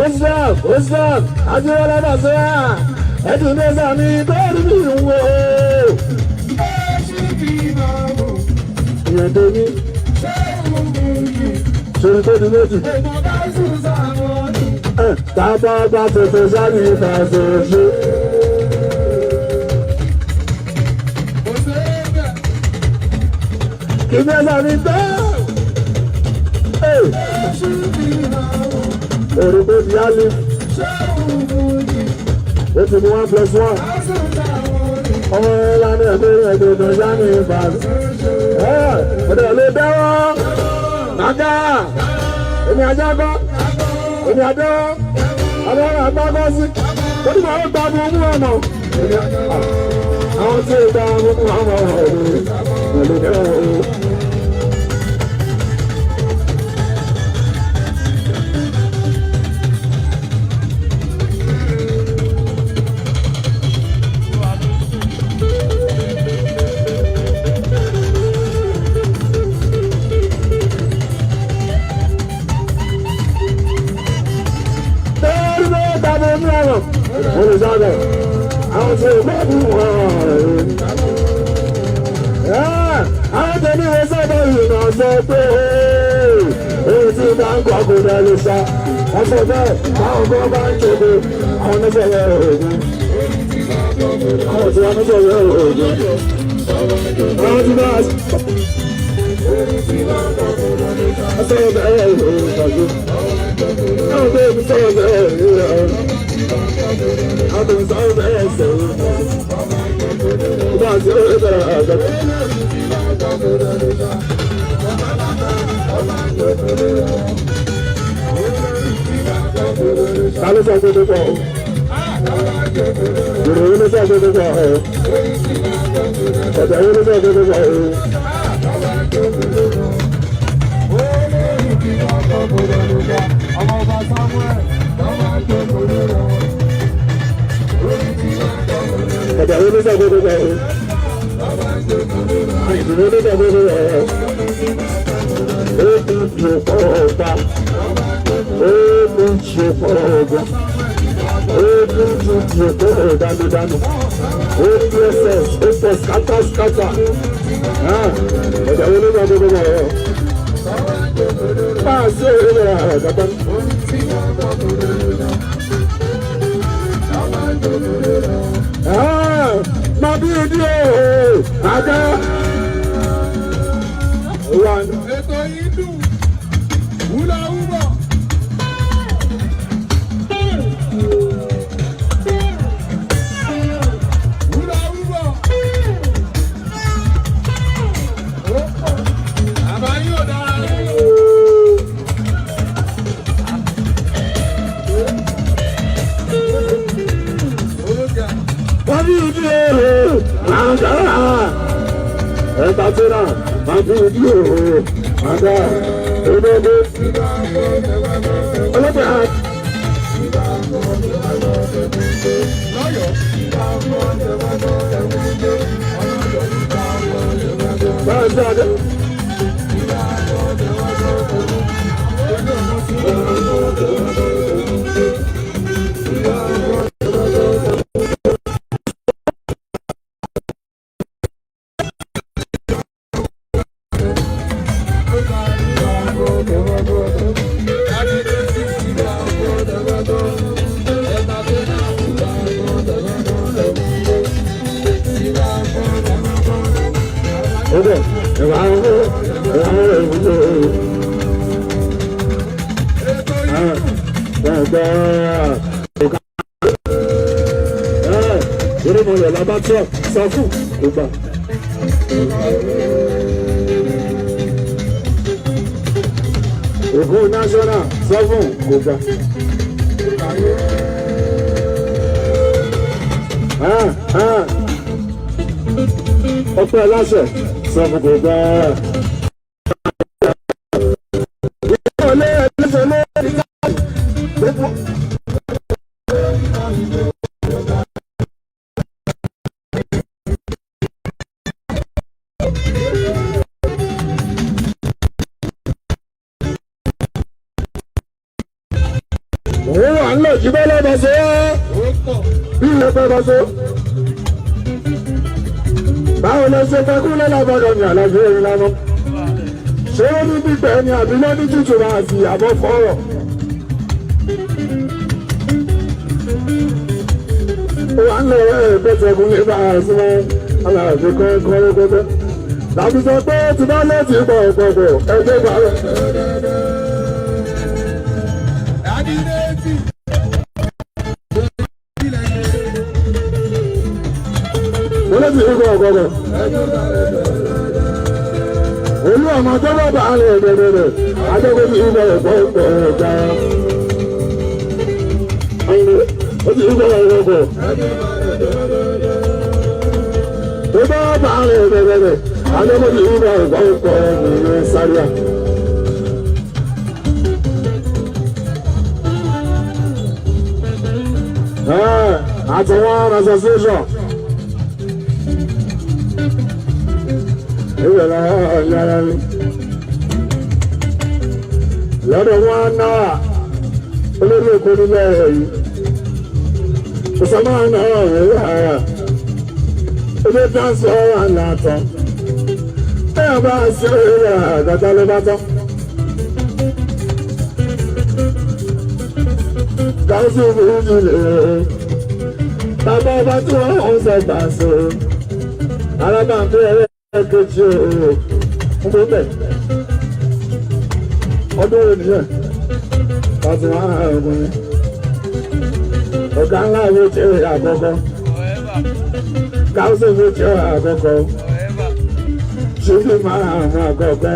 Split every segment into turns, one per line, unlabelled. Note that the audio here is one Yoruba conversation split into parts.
Osman, Osman, Adéwọlá Bàṣẹ́wà, ẹ̀dùn mẹ́sà mi bẹ́ẹ̀rù mi ń wò. Ìyẹn tó ní, ṣòro tó di méjì. Tábà bá tuntun sáré ìfàṣẹ ṣe. Kí mẹ́sà mi bẹ́ẹ̀. Èrò tó di alif. Ó ti mú 1 + 1. Ọmọ ìlànà ẹgbẹ́ ẹgbẹ́ tó yá ní ìbàdàn. Ọ̀dọ̀ lè dẹ́wọ́. Nàgà. Èmi ajá kọ́. Èmi àdẹ́wọ́. Àwọn àgbàgbọ́ sí. Ó ní màá gba ọmọ mú ọmọ. Àwọn tí ó gba ọmọ mú ọmọ ọ̀rọ̀ lè dẹ́wọ́. Torí ló gba ọmọ mú ọmọ. Olùsọ̀rọ̀ àwọn tí ó gbọ́ mú ọmọ. Àwọn tẹ̀lé ìwé sábà ìrìnà sọ pé èyí tí bá ń kọ́ kò dẹ̀ lè sá. Wọ́n sọ bẹ́ẹ̀ báwọn kan bá ń ṣògo àwọn oníṣẹ̀lẹ̀ òògùn. Àwọn tí wọ́n oníṣẹ̀lẹ̀ òògùn. Àwọn tí bá sọ̀rọ̀ bẹ́ẹ̀ òògùn. Àwọn tó ń sọ̀rọ̀ bẹ́ẹ̀ òògùn. Àwọn tó ń sọ̀rọ̀ bẹ́ẹ̀ sọ̀rọ̀. Bá a ṣe ó bẹ̀rẹ̀ àgbẹ̀. Ta ló sọ pé tó pọ̀ o? Ìròyìn ló sọ pé tó pọ̀ o. Ọ̀dọ̀ yìí ló sọ pé tó pọ̀ o. Ọ̀dọ̀ yìí ló sọ pé tó pọ̀ o. Ìròyìn ló sọ pé tó pọ̀ o. Ó ti dùn pọ̀ ọ̀tá. Ó ti ṣe pọ̀ ọ̀gá. Ó ti dùn pọ̀ ọ̀dánudánù. Ó ti ẹsẹ̀ ó pọ̀ skátá skátá. Ọ̀dọ̀ yìí ló sọ pé tó pọ̀ o. Máa ṣe eré àgàtà. Máa bí ojú o, àgá. One.
Ètò yìí dùn, wúlọ̀ wúbọ̀. Wúlọ̀ wúbọ̀. Ó pọ̀. Àbá yóò dára ní. Ó ga.
Máa bí ojú o, àgá. Ẹ̀ta tí náà, máa bí ojú o, àgá. Olóògbé. Ọlọ́pàá.
Lọ́yọ̀ọ́.
Báyọ̀ sí àgá. Ọbẹ̀ ẹ̀wà ẹ̀wà ẹ̀wà
Ètò yìí dùn.
Orímọ̀lẹ̀ lọ́ba tí ọ̀ sọ fún kò gbà. Ògùn national sọ fún kò gbà. Ọpẹ́ aláṣẹ sọ fún kò gbà. Ìyá ẹlẹ́sẹ̀ lórí gbogbo. Ẹgbẹ́ bá so. Báwo lẹ ṣe fẹ́ kúnlẹ̀ lábàdàn ní àlàyé orin lánàá? Ṣé ó ní gbígbẹ́ ni àbí lọ́ní tútù máa sì àbọ̀ fọ́rọ̀? Ó wà ń lọ ẹ̀ bẹ́tẹ̀kùn ní bá a sí wọn aláàbí kọ́ńkọ́ rẹ́gbẹ́gbẹ́. Làbí sọ pé tí bá lọ́ọ̀tì pọ̀ pọ̀pọ̀ ẹgbẹ́ bá rẹ̀.
Adínẹ́tì.
Mo lọ́ọ̀tì pọ̀ pọ̀pọ̀. Olú ọmọ tó bá bá a lè bẹ̀rẹ̀ adókòtì ìbọ̀ pọ̀ pọ̀ ọ̀gá. Ó ti ìbọ̀ pọ̀ tó bá bá a lè bẹ̀rẹ̀ adókòtì ìbọ̀ pọ̀ pọ̀ nìyẹn sáré. Àtàwọn association. Ìwé lọ́wọ́ yára mi. Lọ́dọ̀ wọn náà olórí oko nílẹ̀ yìí. Kò sọ máa náà rẹ̀ rárá. Ilé dáńsọ̀ wà látọ̀. Bẹ́ẹ̀ bá ṣe eré àgàtà ló bá tán. Gáúsù fújì lè. Bàbá ọba tí wọ́n ń sọ gbàǹsó. Alábàápẹ́ ẹlẹ́ẹ̀kejì o. Ń bọ́ bẹ̀. Ọdún wo nìyẹn? Pàtó wọn á ọkùnrin. Ọ̀gá ńlá wo ti rè àkọ́kọ́? Gáúsù fújì àkọ́kọ́. Ṣé máa mú àkọ́kọ́?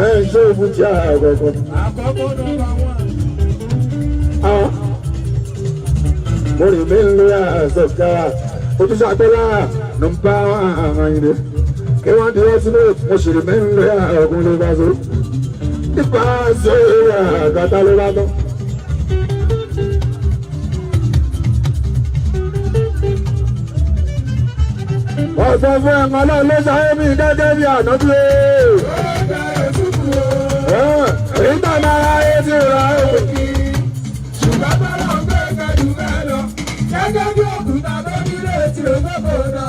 Ẹ̀ ń ṣe fújì àkọ́kọ́.
Àkọ́kọ́ nọ́mbà one.
Mo rìn mí lé àṣọ̀gá ojúṣe àtọ́lá nọ́mbà àyìnbó kí wọ́n di ọtí náà mo sì rìn mí lé ọkùnrin ló bá so nípa ṣe àgàtà ló bá tán. Ọ̀sán fún ẹ̀mọ́ náà ló ṣayé mi gẹ́gẹ́ bí ànábì
Ó dá ètùtù o.
èyí tó máa ráyé tí ò ráyè.
Ṣùgbọ́n bọ́lá ń gbé kẹjù bẹ́ẹ̀ lọ. Gẹ́gẹ́ bí òkúta tó nílé tí ó gbé kò dá.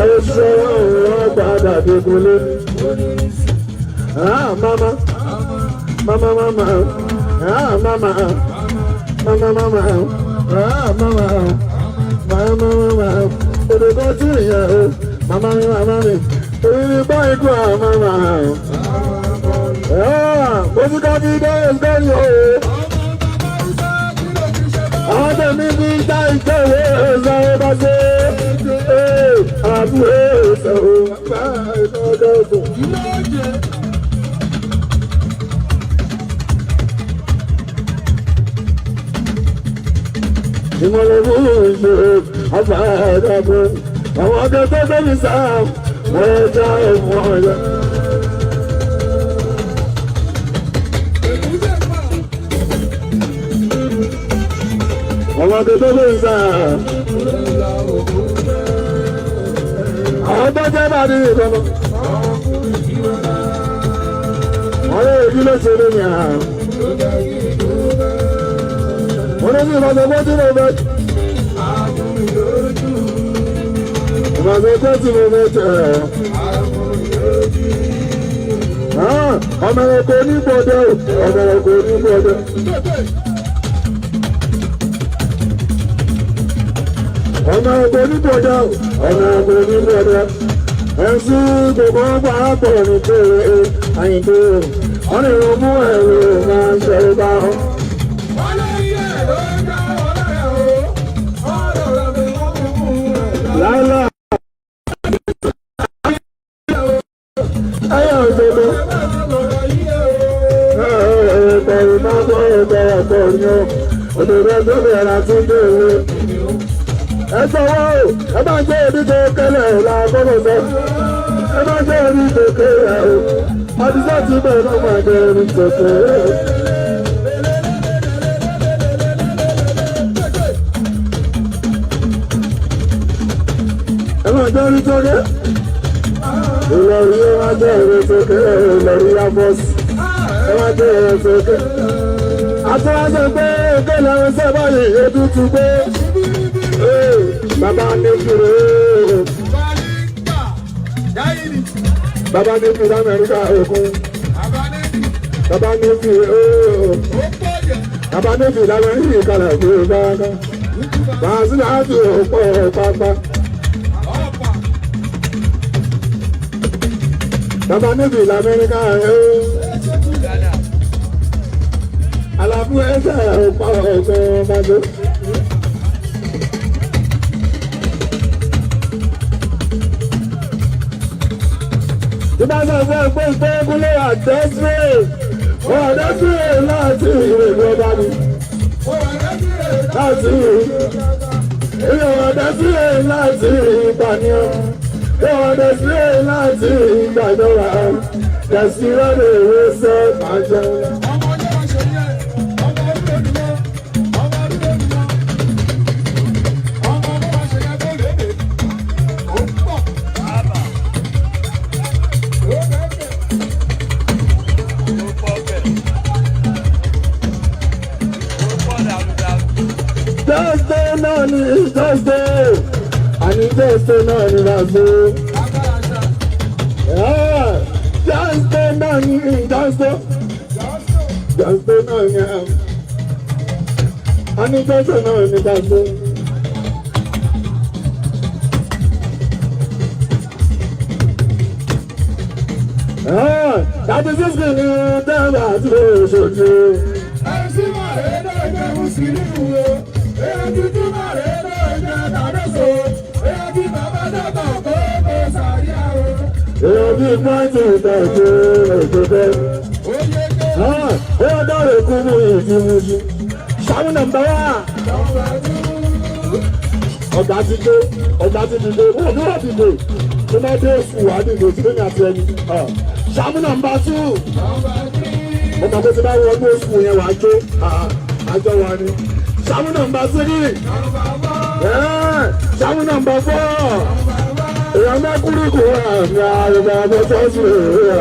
Ẹ ṣe òun padà dégúnlé. Ah, mama, mama, mama, ah, mama, mama, mama, ah, mama, mama, mama, òdòdó tí ìyẹn o, mama mi, mama mi, èmi ni bá ikú ah, mama. Ah, mo ti kọ́ bí dé ìgbẹ́ni o.
Ọmọ bàbá Hausa kí ló ti ṣe bá?
Àwọn tẹ̀mí fi dá ìjọwé ẹ̀sán bá ṣe é àbúrò ẹ̀sán o, bá ìtọ́jú ọ̀sán.
Kí ló jẹ?
Ìmọ̀lẹ́bù ṣe àfàdàbọ̀ àwọn akẹ́kọ̀ọ́ tó fi sá wọ́n já ẹ̀fọ́ ọ̀yọ́.
Èkúté pa.
Àwọn akẹ́kọ̀ọ́ tó fi sá àwọn tó jẹ́ bá ní ìkọ́nà. Wọ́n lè kí ló ṣe lóyún àrùn. Wọ́n lè ní ìbáṣepọ̀ pé tí mo fẹ́. Ìbáṣepọ̀ pé tí mo fẹ́ tẹ̀ ẹ́. Ọmọ ẹranko onígbọ̀dọ̀ ọmọ ẹranko onígbọ̀dọ̀. Ọmọ ẹranko onígbọ̀dọ̀ ọmọ ẹranko onígbọ̀dọ̀. Ẹ̀sìn gbogbo ọgbà àpọ̀ ní kéré àyìndé. Wọ́n lè rún mú ẹ̀rọ máa ń ṣe bá wọn.
Wọ́n lé iye ló ń dá wọn láyà o. Ọ̀rọ̀ rẹ̀ fi wọ́n mú un rẹ̀ lọ.
Láíláí. Ayé òṣèlú. Ẹ̀ẹ́dẹ̀rù máa bọ́ ẹ̀ẹ́dẹ̀rù ọ̀pọ̀ ní o. Òdòdó tó bẹ̀rẹ̀ àti dé ìwé. Ẹ sọ̀wọ́ o, ẹ bá jẹ́ ẹbí tó kẹlẹ̀ la gbọ́dọ̀ sọ. Ẹ bá jẹ́ ẹbí tó kẹlẹ̀ o. Àdìsá ti bẹ̀rẹ̀ lọ́mọ ẹgbẹ́ ẹbí tó kẹlẹ̀. Ẹ máa jẹ́ ẹbí tó kẹ́. Ìlọrí ẹ máa jẹ́ ẹbí tó kẹ́ Ìlọrí abọ́sí. Ẹ máa jẹ́ ẹbí tó kẹ́. Àtúwáṣe pé òkè làwọn sábà yìí ètùtù pé. Bàbá ní kiri bàbá ní kiri Amẹ́ríkà òkun. Bàbá ní kiri ooo. Bàbá ní kiri Amẹ́ríkà kalẹ̀ kiri káàká. Bàásìlà àti òpó pápá. Bàbá ní kiri Amẹ́ríkà ooo. Àlàfo ẹsẹ̀ òpó òkun bàjẹ́. Ìbá sọ fún ẹ pé ìgbẹ́kúnlé àdẹ́sírè. Wọ́n àdẹ́sírè láti ìrèlú ọba ni. Láti ìrèlú àdẹ́sírè láti ìpànìyàn. Wọ́n àdẹ́sírè láti ìgbàjọba. Dẹ̀sírè lè wé sẹ́ máa jẹun. Thursday náà ni Thursday. Àní Thursday náà ni Thursday. Thursday náà ni Thursday. Thursday náà ni àní Thursday náà ni Thursday. 36 ni dábàá àti oṣooṣù.
MC Mare náà jẹ́ Mùsùlùmí o, èèyàn tuntun Mare náà jẹ́ Kàdóso, èèyàn bí bàbá dàgbà kó kó sàríà o.
Èèyàn bíi pọ́ńtì ìtọ́jú òṣèlú.
Ó yẹ kí
Ó yà dáre kú mú ìdí mú. Ṣàmú nàmbá wá.
ọba dúró.
Ọ̀gá ti dé, ọ̀gá ti dìde, wọ́n ní wọ́n dìde. Tó bá dé oṣù wà dìde tí lóyún àti ẹni. Ṣàmú nàmbá tú.
Ọba dúró.
Mo mọ̀ pé tí bá wọnú oṣù yẹn wàá jó. Àjọ wa ni. Ṣàmú nàmbá tírì.
Ọba wá.
Ṣàmú nàmbá fọ́.
Ọba wá.
Èèyàn mẹ́kúrú kò wá àmì àrùbá àbọ̀tọ́ sí i.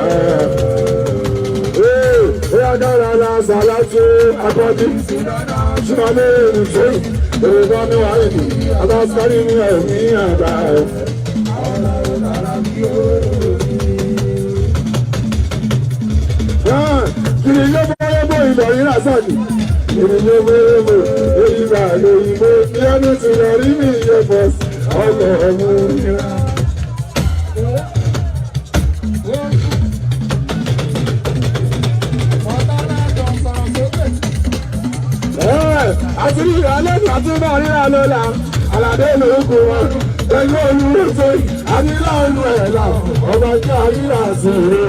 Ó dára la sàlátù akọ́jú. Ṣùgbọ́n ní ìṣe èrò mi wà ìlú. Abáṣkárí ní ẹ̀mí àgbà. Kìrì yóò bọ́rẹ́ bó ìlọrin lásàdì. Kìrì yóò bọ́rẹ́ bó èyí bá lóyìnbó. Ìyanu ti lọ rí mi yẹ bọ̀ ọkọ̀ ọ̀mù. Àti ríra lẹ́nu àti náà ríra lọ́la aládé lóko wọn ẹgbẹ́ olùwòsàn ànílá olú ẹ̀ là ọba jẹ́ àríra sí i.